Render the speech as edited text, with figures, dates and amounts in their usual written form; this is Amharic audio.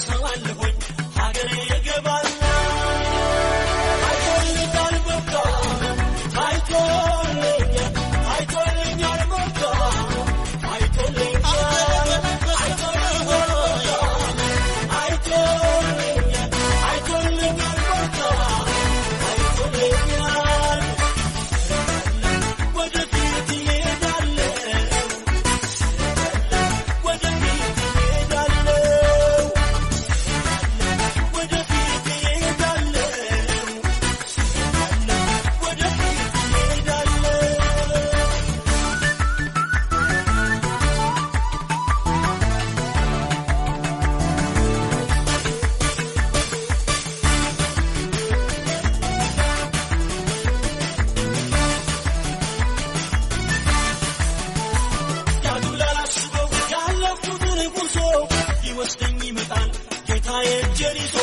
እደርሳለሁኝ ሀገሬ እገባለሁ። ታይቶልኛል መልካም፣ ታይቶልኛል፣ ታይቶልኛል መልካም፣ ታይቶልኛል፣ ታይቶልኛል መልካም፣ አይቶልኛል፣ አይቶልኛል መልካም፣ ታይቶልኛል። ወደፊት እሄዳለሁ፣ ወደፊት እሄዳለሁ፣ ወደፊት እሄዳለሁ፣ ወደፊት እሄዳለሁ። ዳግም ላላስበው ያለፍኩትን ጉዞ ሊወስደኝ ይመጣል ጌታዬ እጄን ይዞ።